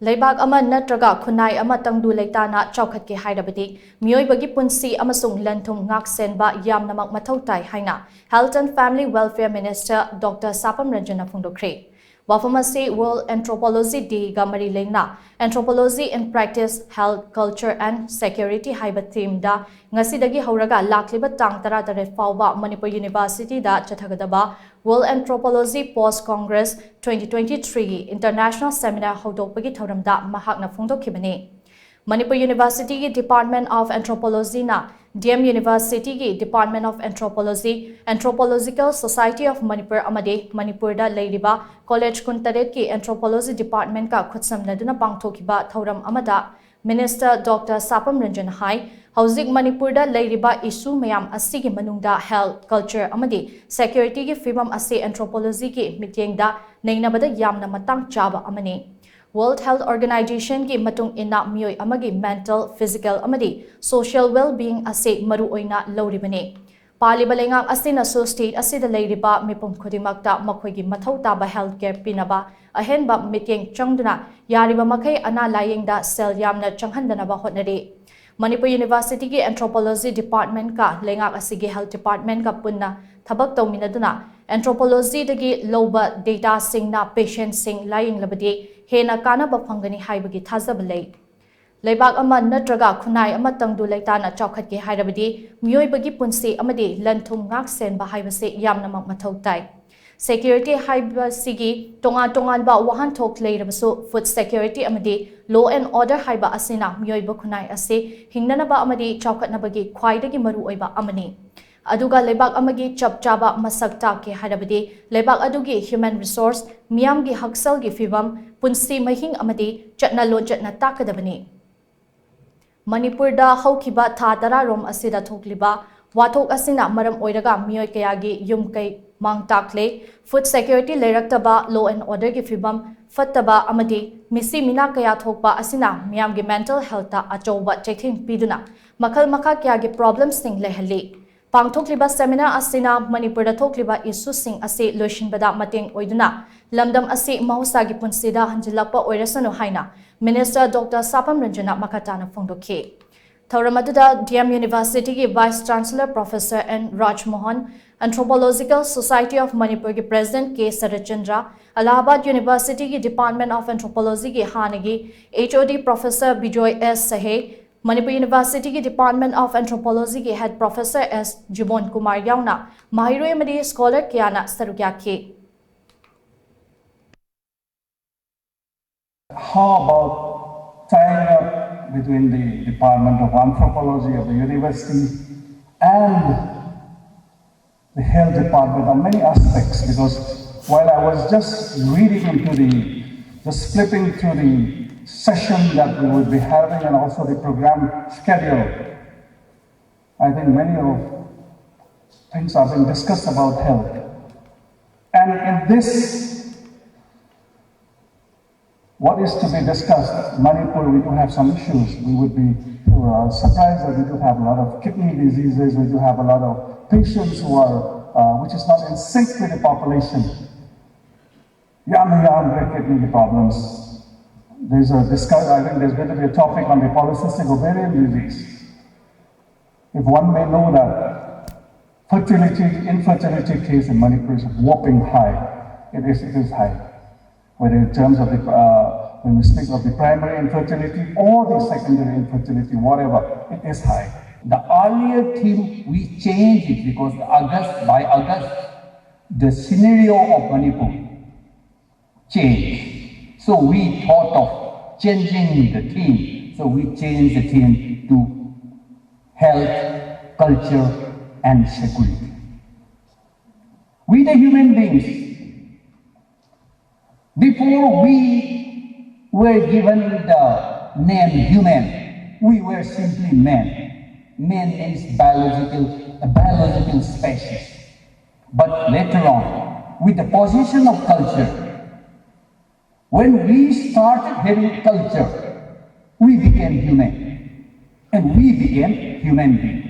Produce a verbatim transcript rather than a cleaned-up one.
ꯂꯩꯕꯥꯛ ꯑꯃ ꯅꯠꯇ꯭ꯔꯒ ꯈꯨꯟꯅꯥꯏ ꯑꯃ ꯇꯪꯗꯨ ꯂꯩꯇꯥꯅ ꯆꯥꯎꯈꯠꯀꯦ ꯍꯥꯏꯔꯕꯗꯤ ꯃꯤꯑꯣꯏꯕꯒꯤ ꯄꯨꯟꯁꯤ ꯑꯃꯁꯨꯡ ꯂꯟ-ꯊꯨꯝ ꯉꯥꯛ-ꯁꯦꯟꯕ ꯌꯥꯝꯅꯃꯛ ꯃꯊꯧ ꯇꯥꯏ ꯍꯥꯏꯅ Health and Family Welfare Minister Doctor ꯁꯥꯄꯝ ꯔꯟꯖꯟꯅ ꯐꯣꯡꯗꯣꯛꯈ꯭ꯔꯦ꯫ ꯋꯥꯐꯝ ꯑꯁꯤ World Anthropology Day-ꯒ ꯃꯔꯤ ꯂꯩꯅꯅ Anthropology in Practice, Health, Culture and Security ꯍꯥꯏꯕ theme-ꯗ ꯉꯁꯤꯗꯒꯤ ꯍꯧꯔꯒ ꯂꯥꯛꯂꯤꯕ ꯇꯥꯡ ꯇꯔꯥꯇꯔꯦꯠ ꯐꯥꯎꯕ ꯃꯅꯤꯄꯨꯔ University-ꯗ ꯆꯠꯊꯒꯗꯕ World Anthropology Post Congress twenty twenty-three-ꯒꯤ International Seminar ꯍꯧꯗꯣꯛꯄꯒꯤ ꯊꯧꯔꯝꯗ ꯃꯍꯥꯛꯅ ꯐꯣꯡꯗꯣꯛꯈꯤꯕꯅꯤ꯫ Manipur University-ꯒꯤ Department of Anthropology-ꯅ D M University-ꯒꯤ Department of Anthropology, Anthropological Society of Manipur ꯑꯃꯗꯤ ꯃꯅꯤꯄꯨꯔꯗ ꯂꯩꯔꯤꯕ college ꯀꯨꯟꯇꯔꯦꯠꯀꯤ Anthropology Department-ꯀ ꯈꯨꯠꯁꯝꯅꯗꯨꯅ ꯄꯥꯡꯊꯣꯛꯈꯤꯕ ꯊꯧꯔꯝ ꯑꯃꯗ Minister Doctor ꯁꯥꯄꯝ ꯔꯟꯖꯟ ꯍꯥꯏ, ꯍꯧꯖꯤꯛ ꯃꯅꯤꯄꯨꯔꯗ ꯂꯩꯔꯤꯕ issue ꯃꯌꯥꯝ ꯑꯁꯤꯒꯤ ꯃꯅꯨꯡꯗ health, culture ꯑꯃꯗꯤ security-ꯒꯤ ꯐꯤꯕꯝ ꯑꯁꯤ anthropology-ꯒꯤ ꯃꯤꯠꯌꯦꯡꯗ ꯅꯩꯅꯕꯗ ꯌꯥꯝꯅ ꯃꯇꯥꯡ ꯆꯥꯕ ꯑꯃꯅꯤ꯫ World Health Organization-ꯒꯤ ꯃꯇꯨꯡ ꯏꯟꯅ ꯃꯤꯑꯣꯏ ꯑꯃꯒꯤ mental, physical ꯑꯃꯗꯤ social well-being ꯑꯁꯤ ꯃꯔꯨ ꯑꯣꯏꯅ ꯂꯧꯔꯤꯕꯅꯤ꯫ ꯄꯥꯜꯂꯤꯕ ꯂꯩꯉꯥꯛ ꯑꯁꯤꯅꯁꯨ state ꯑꯁꯤꯗ ꯂꯩꯔꯤꯕ ꯃꯤꯄꯨꯝ ꯈꯨꯗꯤꯡꯃꯛꯇ ꯃꯈꯣꯏꯒꯤ ꯃꯊꯧ ꯇꯥꯕ health care ꯄꯤꯅꯕ ꯑꯍꯦꯟꯕ ꯃꯤꯠꯌꯦꯡ ꯆꯪꯗꯨꯅ ꯌꯥꯔꯤꯕ ꯃꯈꯩ ꯑꯅꯥ ꯂꯥꯌꯦꯡꯗ ꯁꯦꯜ ꯌꯥꯝꯅ ꯆꯪꯍꯟꯗꯅꯕ ꯍꯣꯠꯅꯔꯤ꯫ ꯃꯅꯤꯄꯨꯔ University-ꯒꯤ Anthropology Department-ꯀ ꯂꯩꯉꯥꯛ ꯑꯁꯤꯒꯤ Health Department-ꯀ ꯄꯨꯟꯅ ꯊꯕꯛ ꯇꯧꯃꯤꯟꯅꯗꯨꯅ Anthropology-ꯗꯒꯤ ꯂꯧꯕ data-ꯁꯤꯡꯅ patient-ꯁꯤꯡ ꯂꯥꯌꯦꯡꯂꯕꯗꯤ ꯍꯦꯟꯅ ꯀꯥꯟꯅꯕ ꯐꯪꯒꯅꯤ ꯍꯥꯏꯕꯒꯤ ꯊꯥꯖꯕ ꯂꯩ꯫ ꯂꯩꯕꯥꯛ ꯑꯃ ꯅꯠꯇ꯭ꯔꯒ ꯈꯨꯟꯅꯥꯏ ꯑꯃ ꯇꯪꯗꯨ ꯂꯩꯇꯥꯅ ꯆꯥꯎꯈꯠꯀꯦ ꯍꯥꯏꯔꯕꯗꯤ ꯃꯤꯑꯣꯏꯕꯒꯤ ꯄꯨꯟꯁꯤ ꯑꯃꯗꯤ ꯂꯟ-ꯊꯨꯝ ꯉꯥꯛ-ꯁꯦꯟꯕ ꯍꯥꯏꯕꯁꯤ ꯌꯥꯝꯅꯃꯛ ꯃꯊꯧ ꯇꯥꯏ꯫ Security ꯍꯥꯏꯕꯁꯤꯒꯤ ꯇꯣꯉꯥꯟ ꯇꯣꯉꯥꯟꯕ ꯋꯥꯍꯟꯊꯣꯛ ꯂꯩꯔꯕꯁꯨ, food security ꯑꯃꯗꯤ law and order ꯍꯥꯏꯕ ꯑꯁꯤꯅ ꯃꯤꯑꯣꯏꯕ ꯈꯨꯟꯅꯥꯏ ꯑꯁꯤ ꯍꯤꯡꯅꯅꯕ ꯑꯃꯗꯤ ꯆꯥꯎꯈꯠꯅꯕꯒꯤ ꯈ꯭ꯋꯥꯏꯗꯒꯤ ꯃꯔꯨꯑꯣꯏꯕ ꯑꯃꯅꯤ꯫ ꯑꯗꯨꯒ ꯂꯩꯕꯥꯛ ꯑꯃꯒꯤ ꯆꯞ ꯆꯥꯕ ꯃꯁꯛ ꯇꯥꯛꯀꯦ ꯍꯥꯏꯔꯕꯗꯤ ꯂꯩꯕꯥꯛ ꯑꯗꯨꯒꯤ human resource, ꯃꯤꯌꯥꯝꯒꯤ ꯍꯛꯁꯦꯜꯒꯤ ꯐꯤꯕꯝ, ꯄꯨꯟꯁꯤ ꯃꯍꯤꯡ ꯑꯃꯗꯤ ꯆꯠꯅ ꯂꯣꯟꯆꯠꯅ ꯇꯥꯛꯀꯗꯕꯅꯤ꯫ ꯃꯅꯤꯄꯨꯔꯗ ꯍꯧꯈꯤꯕ ꯊꯥ ꯇꯔꯥꯔꯣꯝ ꯑꯁꯤꯗ ꯊꯣꯛꯂꯤꯕ ꯋꯥꯊꯣꯛ ꯑꯁꯤꯅ ꯃꯔꯝ ꯑꯣꯏꯔꯒ ꯃꯤꯑꯣꯏ ꯀꯌꯥꯒꯤ ꯌꯨꯝ ꯀꯩ ꯃꯥꯡ ꯇꯥꯛꯂꯦ꯫ Food security ꯂꯩꯔꯛꯇꯕ, law and order-ꯒꯤ ꯐꯤꯕꯝ ꯐꯠꯇꯕ ꯑꯃꯗꯤ ꯃꯤꯁꯤ ꯃꯤꯅꯥ ꯀꯌꯥ ꯊꯣꯛꯄ ꯑꯁꯤꯅ ꯃꯤꯌꯥꯝꯒꯤ mental health-ꯇ ꯑꯆꯧꯕ ꯆꯩꯊꯦꯡ ꯄꯤꯗꯨꯅ ꯃꯈꯜ ꯃꯈꯥ ꯀꯌꯥꯒꯤ problems-ꯁꯤꯡ ꯂꯩꯍꯜꯂꯤ꯫ ꯄꯥꯡꯊꯣꯛꯂꯤꯕ ꯁꯦꯃꯤꯅꯥꯔ ꯑꯁꯤꯅ ꯃꯅꯤꯄꯨꯔꯗ ꯊꯣꯛꯂꯤꯕ ꯏꯁꯨꯁꯤꯡ ꯑꯁꯤ ꯂꯣꯏꯁꯤꯟꯕꯗ ꯃꯇꯦꯡ ꯑꯣꯏꯗꯨꯅ ꯂꯝꯗꯝ ꯑꯁꯤ ꯃꯍꯧꯁꯥꯒꯤ ꯄꯨꯟꯁꯤꯗ ꯍꯟꯖꯤꯜꯂꯛꯄ ꯑꯣꯏꯔꯁꯅꯨ ꯍꯥꯏꯅ ꯃꯤꯅꯤꯁꯇꯔ ꯗꯣꯛꯇꯔ ꯁꯥꯄꯝ ꯔꯟꯖꯟꯅ ꯃꯈꯥ ꯇꯥꯅ ꯐꯣꯡꯗꯣꯛꯈꯤ꯫ ꯊꯧꯔꯝ ꯑꯗꯨꯗ ꯗꯤ ꯑꯦꯝ ꯌꯨꯅꯤꯚꯔꯁꯤꯇꯤꯒꯤ vice chancellor professor N Rajmohan, Anthropological Society of Manipurꯒꯤ ꯄ꯭ꯔꯦꯁꯤꯗꯦꯟꯠ ꯀꯦ ꯁꯔꯠꯆꯟꯗ꯭ꯔ, ꯑꯂꯥꯍꯥꯕꯥꯗ ꯌꯨꯅꯤꯚꯔꯁꯤꯇꯤꯒꯤ ꯗꯤꯄꯥꯔꯠꯃꯦꯟꯠ ꯑꯣꯐ ꯑꯦꯟꯊ꯭ꯔꯣꯄꯣꯂꯣꯖꯤꯒꯤ ꯍꯥꯟꯅꯒꯤ H O D professor Bijoy S Sahay, Manipur ꯌꯨꯅꯤꯚꯔꯁꯤꯇꯤꯒꯤ ꯗꯤꯄꯥꯔꯠꯃꯦꯟꯠ ꯑꯣꯐ ꯑꯦꯟꯊ꯭ꯔꯣꯄꯣꯂꯣꯖꯤꯒꯤ head professor S Jibon Kumar ꯌꯥꯎꯅ ꯃꯍꯩꯔꯣꯏ ꯑꯃꯗꯤ ꯁ꯭ꯀꯣꯂꯔ ꯀꯌꯥꯅ ꯁꯔꯨꯛ ꯌꯥꯈꯤ꯫ How about tying up between the Department of Anthropology of the university and the health department on many aspects? Because while I was just reading into the, just flipping through the session that we would be having and also the program schedule, I think many of things are being discussed about health. And in this, what is to be discussed? Manipur, we do have some issues. We would be uh, surprised that we do have a lot of kidney diseases. We do have a lot of patients who are, uh, which is not in sync with the population. ꯌꯥꯝꯅ ꯌꯥꯝꯈ꯭ꯔꯦ kidney problems. There's a discuss, I think there's going to be a topic on the polycystic ovarian disease. If one may know that fertility, infertility case in Manipur is whopping high. It is, it is high. Whether in terms of the, uh, when we speak of the primary infertility or the secondary infertility, whatever, it is high. The earlier theme, we changed it because August, by August, the scenario of Manipur changed. So we thought of changing the theme. So we changed the theme to health, culture, and security. We the human beings, before we were given the name human, we were simply men. Men means biological, a biological species. But later on, with the position of culture, when we started having culture, we became human. And we became human beings.